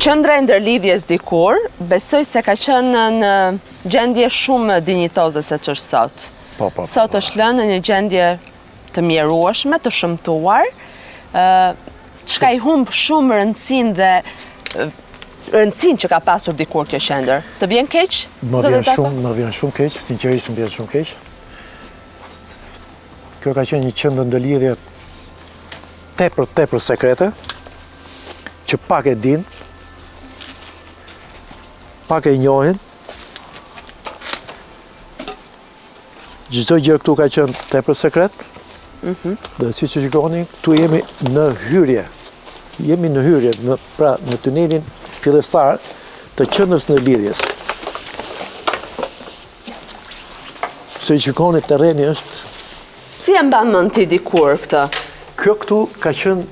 Qendra e ndërlidhjes dikur, besoj se ka qenë në gjendje shumë më dinjitoze se ç'është sot. Po, po, po. Sot është lënë në një gjendje të mjerueshme, të shëmtuar, çka i humb shumë rëndësinë dhe rëndësinë që ka pasur dikur kjo qendër. Të vjen keq? Më vjen shumë, më vjen shumë keq, sinqerisht më vjen shumë keq. Kjo ka qenë një qendër ndërlidhje tepër, tepër sekrete, që pak e dinë, pak e njohin, Çdo gjë këtu ka qenë tepër sekret. Mhm. Dhe siç e shikoni, këtu jemi në hyrje. Jemi në hyrje, në, pra në tunelin fillestar të qendrës ndërlidhjes. Siç e shikoni, terreni është... Si e mban mend ti dikur këtë? Kjo këtu ka qenë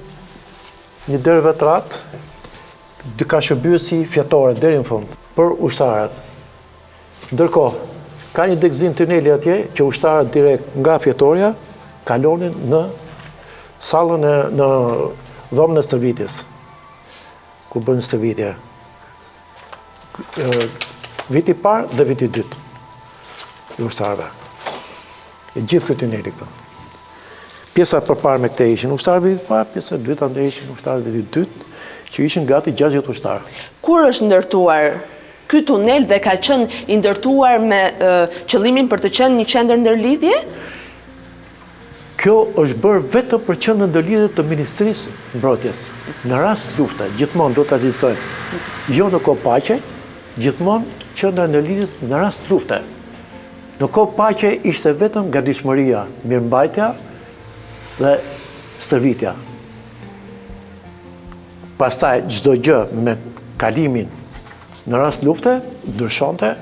një derë vetratë, ka shërbyer si fjetore deri në fund për ushtarët. Ndërkohë, ka një degëzim tuneli atje që ushtarët direkt nga fjetorja kalonin në sallën e në dhomën e stërvitjes. Ku bënin stërvitje. Viti i parë dhe viti i dytë i ushtarëve. E gjithë ky tuneli këtu. Pjesa e përparme këtej ishin ushtarë vitit të parë, pjesa e dytë andej ishin ushtarë vitit të dytë, që ishin gati 60 ushtarë. Kur është ndërtuar Ky tunel dhe ka qenë i ndërtuar me qëllimin për të qenë një qendër ndërlidhje? Kjo është bërë vetëm për qendër ndërlidhje të Ministrisë Mbrojtjes. Në rast lufte, gjithmonë do ta cilësojmë, jo në kohë paqe, gjithmonë qendra e ndërlidhjes në rast lufte. Në kohë paqe ishte vetëm gatishmëria, mirëmbajtja dhe stërvitja. Pastaj çdo gjë me kalimin në rast lufte ndryshonte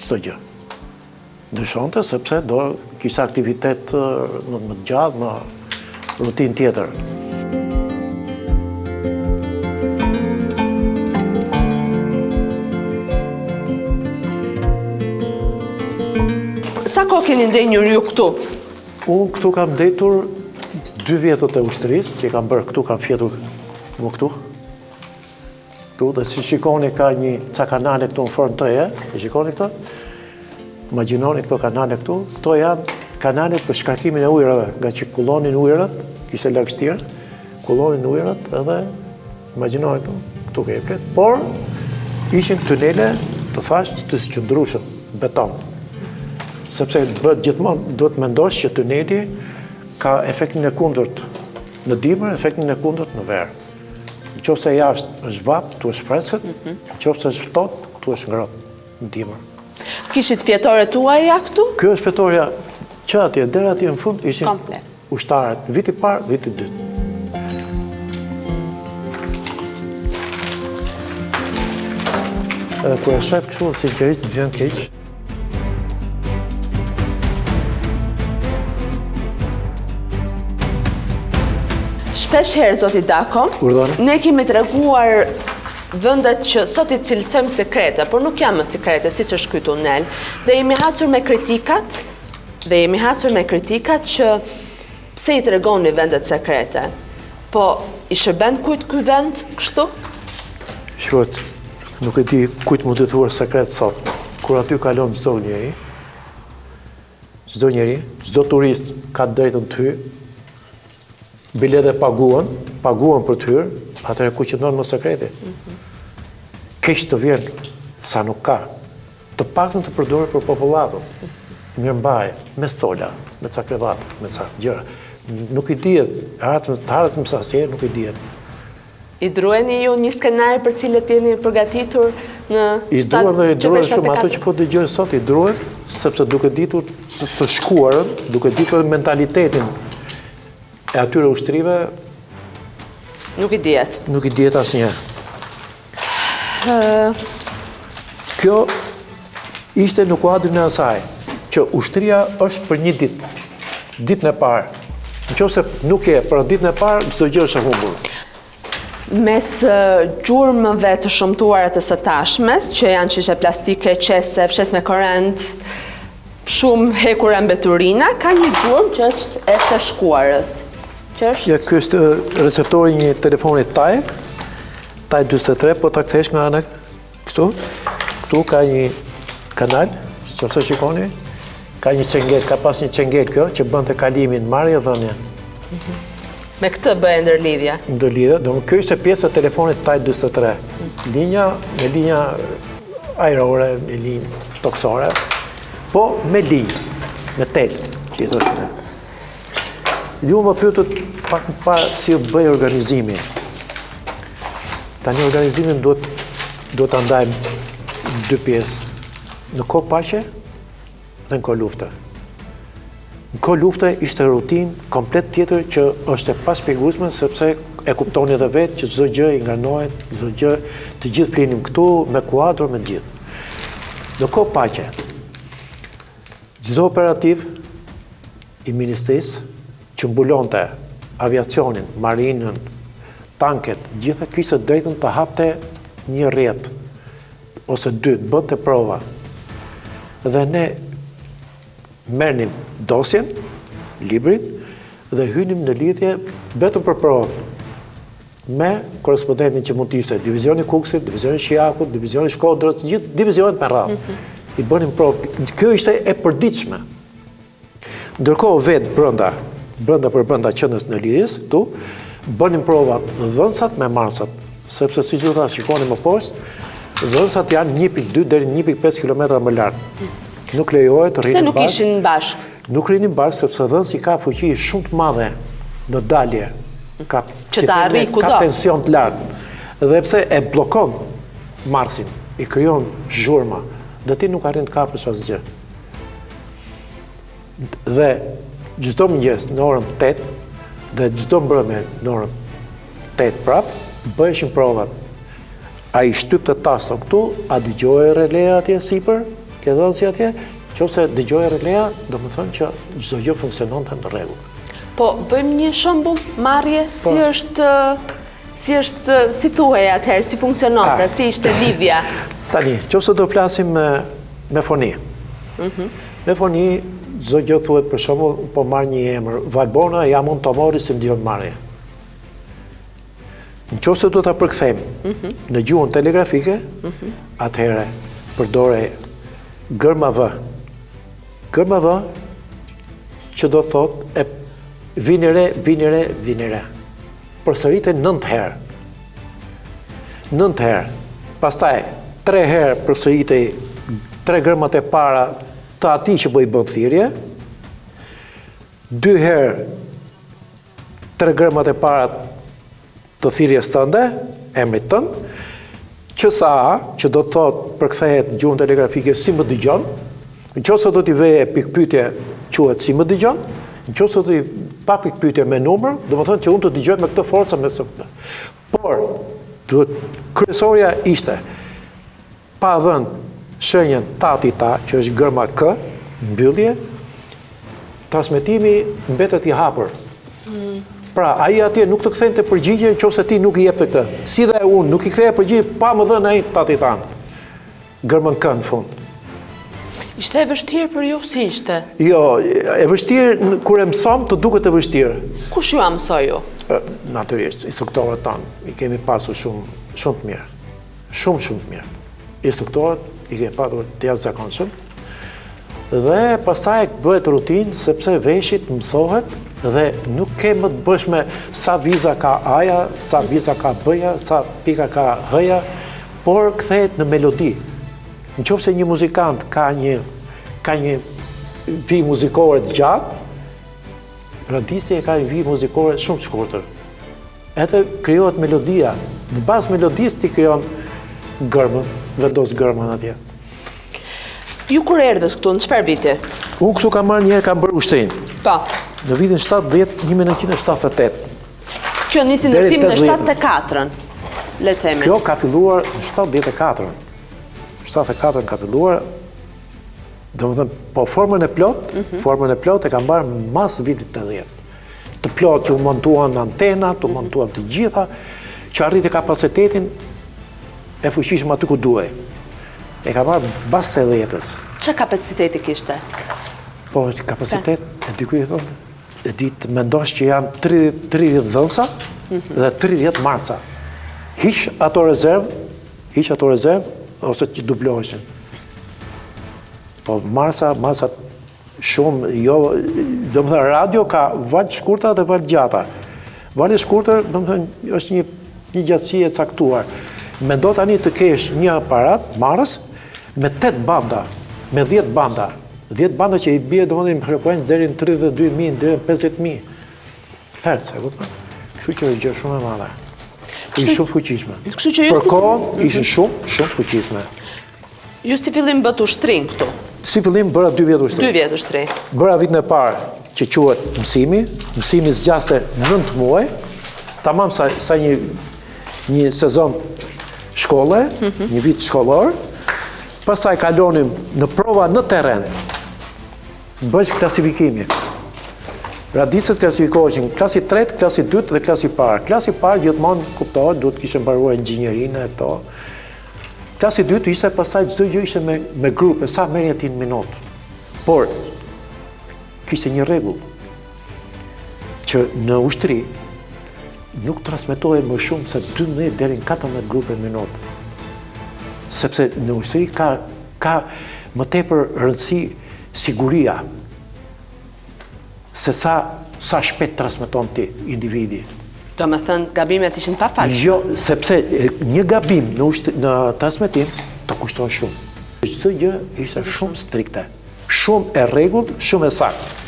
çdo gjë. Ndryshonte sepse do kishte aktivitet më, më të gjatë, më rutinë tjetër. Sa kohë keni ndenjur ju këtu? Unë këtu kam ndejtur dy vjetët e ushtrisë, që i kam bërë këtu, kam fjetur mu këtu. Këtu, dhe si shikoni ka një ca kanale këtu në formë T-je, e shikoni këto? Imagjinoni këto kanale këtu, këto janë kanalet për shkarkimin e ujërave, ngaqë kullonin ujërat, kishte lagështirë, kullonin ujërat edhe imagjinoni këtu, këtu ke flet, por ishin tunele të thashë të qëndrueshëm, beton. Sepse bëhet gjithmonë duhet të mendosh që tuneli ka efektin e kundërt në dimër, efektin e kundërt në verë. Në qoftë se jashtë është vapë, këtu është freskët, mhm. në qoftë se është ftohtë, këtu është ngrohtë në dimër. Kishit fjetoret tuaja këtu? Kjo është fjetorja që atje, deri atje në fund ishin Komplet. ushtarët, viti i parë, viti i dytë. Edhe kur e shef kështu, sinqerisht të vjen keq. Shpesh herë, zoti Dako, ne kemi treguar vendet që sot i cilësojmë sekrete, por nuk janë më sekrete, siç është ky tunel. Dhe jemi hasur me kritikat, dhe jemi hasur me kritikat që pse i tregoni vendet sekrete. Po, i shërben kujt ky vend kështu? Shkurt, nuk e di kujt mund t'i thuash sekret sot. Kur aty kalon çdo njeri, çdo njeri, çdo turist ka të drejtën të hyjë, bile dhe paguan, paguan për të hyrë, atëherë ku qëndron më sekreti? Mhm. Keq të vjen, sa nuk ka. Të paktën të përdoret për popullatën. Mirëmbaje, me stola, me ca krevate, me ca gjëra. Nuk i dihet, të ardhmes asnjëherë nuk i dihet. I druheni ju një skenari për cilët jeni përgatitur në I druhen dhe i druhen shumë ato që po dëgjoj sot, i druhen, sepse duke ditur të shkuarën, duke ditur mentalitetin e atyre ushtrive, Nuk i dihet. Nuk i dihet asnjëherë. Kjo ishte në kuadrin e asaj, që ushtria është për një ditë, ditën e parë. Në qoftë se nuk je për ditën e parë, çdo gjë është e humbur. Mes gjurmëve të shëmtuara të së tashmes, që janë shishe plastike, qese, fshesë me korrent, shumë hekura mbeturina, ka një gjurmë që është e së shkuarës. Që është... Ja, ky është receptori i një telefoni TAE. Type 43, po ta kthesh nga ana këtu, këtu ka një kanal, qoftë se shikoni, ka një çengel, ka pas një çengel kjo, që bënte kalimin, marrje dhënie. Mhm. Me këtë bëhej ndërlidhja? Ndërlidhja, do më kjo ishte pjesë e telefonit Type 43. Linja, me linja ajrore, me linjë tokësore, po me linjë, me tel, që i thoshim ne. Ju më pyetët pak më parë si u bë organizimi. Tani organizimin duhet duhet ta ndajmë në dy pjesë. Në kohë paqe dhe në kohë lufte. Në kohë lufte ishte rutinë komplet tjetër që është e pashpjegueshme sepse e kuptoni edhe vetë që çdo gjë ingranohet, çdo gjë, të gjithë flinim këtu me kuadro me të gjithë. Në kohë paqe, çdo operativ i ministrisë që mbulonte aviacionin, marinën, tanket, gjitha kishte të drejtën të hapte një rrjet ose dy, të bënte prova. Dhe ne merrnim dosjen, librin dhe hynim në lidhje vetëm për provë me korrespondentin që mund të ishte divizioni i Kukësit, divizioni i Shijakut, divizioni i Shkodrës, gjithë divizionet me radhë. Mm -hmm. I bënim provë. Kjo ishte e përditshme. Ndërkohë vetë brenda, brenda për brenda qendrës së lidhjes, këtu, bënim provat dhënësat me marrësat, sepse siç do ta shikoni më poshtë, dhënësat janë 1.2 deri 1.5 km më lart. Nuk lejohet të rrinin bashkë. Pse nuk ishin bashkë? Nuk rrinin bashkë sepse dhënësi ka fuqi shumë të madhe në dalje. Ka që ta arrijë kudo. Ka tension të lartë. Dhe pse e bllokon marrësin, i krijon zhurma dhe ti nuk arrin të kapësh asgjë. Dhe çdo mëngjes në orën 8 dhe çdo mbrëmje në orën 8 prap, bëheshin provat. Ai shtypte taston këtu, a dëgjohej relea atje sipër, ke dhënësi atje, qoftë se dëgjohej relea, domethënë që çdo gjë funksiononte në rregull. Po, bëjmë një shembull marrje, si po. është Si është, si thuhej atëherë, si funksiononte, ah. si ishte lidhja? Tani, qoftë se do flasim me, me foni. Mm Me foni, çdo gjë thuhet për shembull, po marr një emër, Valbona, jam unë Tomori, si më dëgjon marrje. Në qoftë se do ta përkthejmë mm -hmm. në gjuhën telegrafike, mm -hmm. atëherë përdorej gërma V. Gërma V, që do thotë e vini re, vini re, vini re. Përsëritej nëntë herë. Nëntë herë. Pastaj, tre herë përsëritej tre gërmat e para të atij që po i bën thirrje. Dy herë tre gërmat e para të thirrjes tënde, emrit tënd, QSA, që do të thotë përkthehet në gjuhën telegrafike si më dëgjon, në qoftë se do t'i veje pikëpyetje quhet si më dëgjon, në qoftë se do t'i pa pikëpyetje me numër, domethënë që unë të dëgjoj me këtë forcë me këtë. Por, duhet kryesorja ishte pa dhënë shenjën tati ta, që është gërma K, mbyllje, transmetimi mbetet i hapur. Mm. Pra, ai atje nuk të kthente përgjigje në qoftë se ti nuk i jepte këtë. Si dhe unë nuk i ktheja përgjigje pa më dhënë ai tati tanë. Gërmën K në fund. Ishte e vështirë për ju, si ishte? Jo, e vështirë, kur e mëson, të duket e vështirë. Kush jua mësoi ju? Natyrisht, instruktorët tanë, i kemi pasur shumë, shumë të mirë. Shumë, shumë të mirë. Instruktorët i kemi patur të jashtëzakonshëm. Dhe pastaj bëhet rutinë, sepse veshit mësohet dhe nuk ke më të bësh me sa viza ka A-ja, sa viza ka B-ja, sa pika ka H-ja, por kthehet në melodi. Në qoftë se një muzikant ka një, ka një vijë muzikore të gjatë, radisti e ka një vijë muzikore shumë të shkurtër. Edhe krijohet melodia. Në bazë melodisë ti krijon gërmën, vendos gërmën atje. Ju kur erdhët këtu, në çfarë viti? Unë këtu kam marrë njëherë kam bërë ushtrinë. Po. Në vitin 70, 1978. Kjo nisi ndërtimin në 74-ën, le të themi. Kjo ka filluar në 74-ën. 74-ën ka filluar, domethënë, po formën e plotë, mhm. formën e plotë e ka marrë mas vitit 80. Të plotë që u montuan antenat, u mhm. montuan të gjitha, që arriti kapacitetin e fuqishëm aty ku duhej. E ka marrë mbas 80-ës. Ça kapaciteti kishte? Po, kapacitet, e di ku i thonë? E di të mendosh që janë 30, 30 dhënësa mhm. dhe 30 marrësa. Hiq ato rezervë, hiq ato rezervë, ose që dubloheshin. Po marrsa, marrsa shumë, jo, domethënë, radio ka valë të shkurta dhe valë të gjata. Valë e shkurtër, domethënë, është një, një gjatësi e caktuar. Mendo tani të kesh një aparat marrës me 8 banda, me 10 banda. 10 banda që i bie, domethënë, në frekuencë deri në 32.000, deri në 50.000. Hertz, e kupton? Kështu që është gjë shumë e madhe. Ishin shumë fuqishme. Kështu që ju Për kohën ishin shumë, shumë fuqishme. Ju si fillim bëtë ushtrinë këtu? Si fillim bëra dy vjet ushtri. Dy vjet ushtri. Bëra vitin e parë që quhet mësimi, mësimi zgjaste 9 muaj, tamam sa, sa një, një sezon shkolle, mm -hmm. një vit shkollor, pastaj kalonim në prova në terren, Bëhej klasifikimi. Radistët klasifikoheshin klasi i tretë, klasi i dytë dhe klasi i parë. Klasi i parë gjithmonë kuptohet, duhet të kishe mbaruar inxhinierinë e këto. Klasi i dytë ishte pastaj çdo gjë ishte me me grupe, sa merrje ti në minutë. Por kishte një rregull që në ushtri nuk transmetohej më shumë se 12 deri në 14 grupe në minutë. Sepse në ushtri ka Ka më tepër rëndësi siguria se sa sa shpejt transmeton ti individi. Domethënë, gabimet ishin të pafalshme. Jo, sepse një gabim në, në transmetim të kushton shumë. Çdo gjë ishte shumë strikte, shumë e rregullt, shumë e saktë.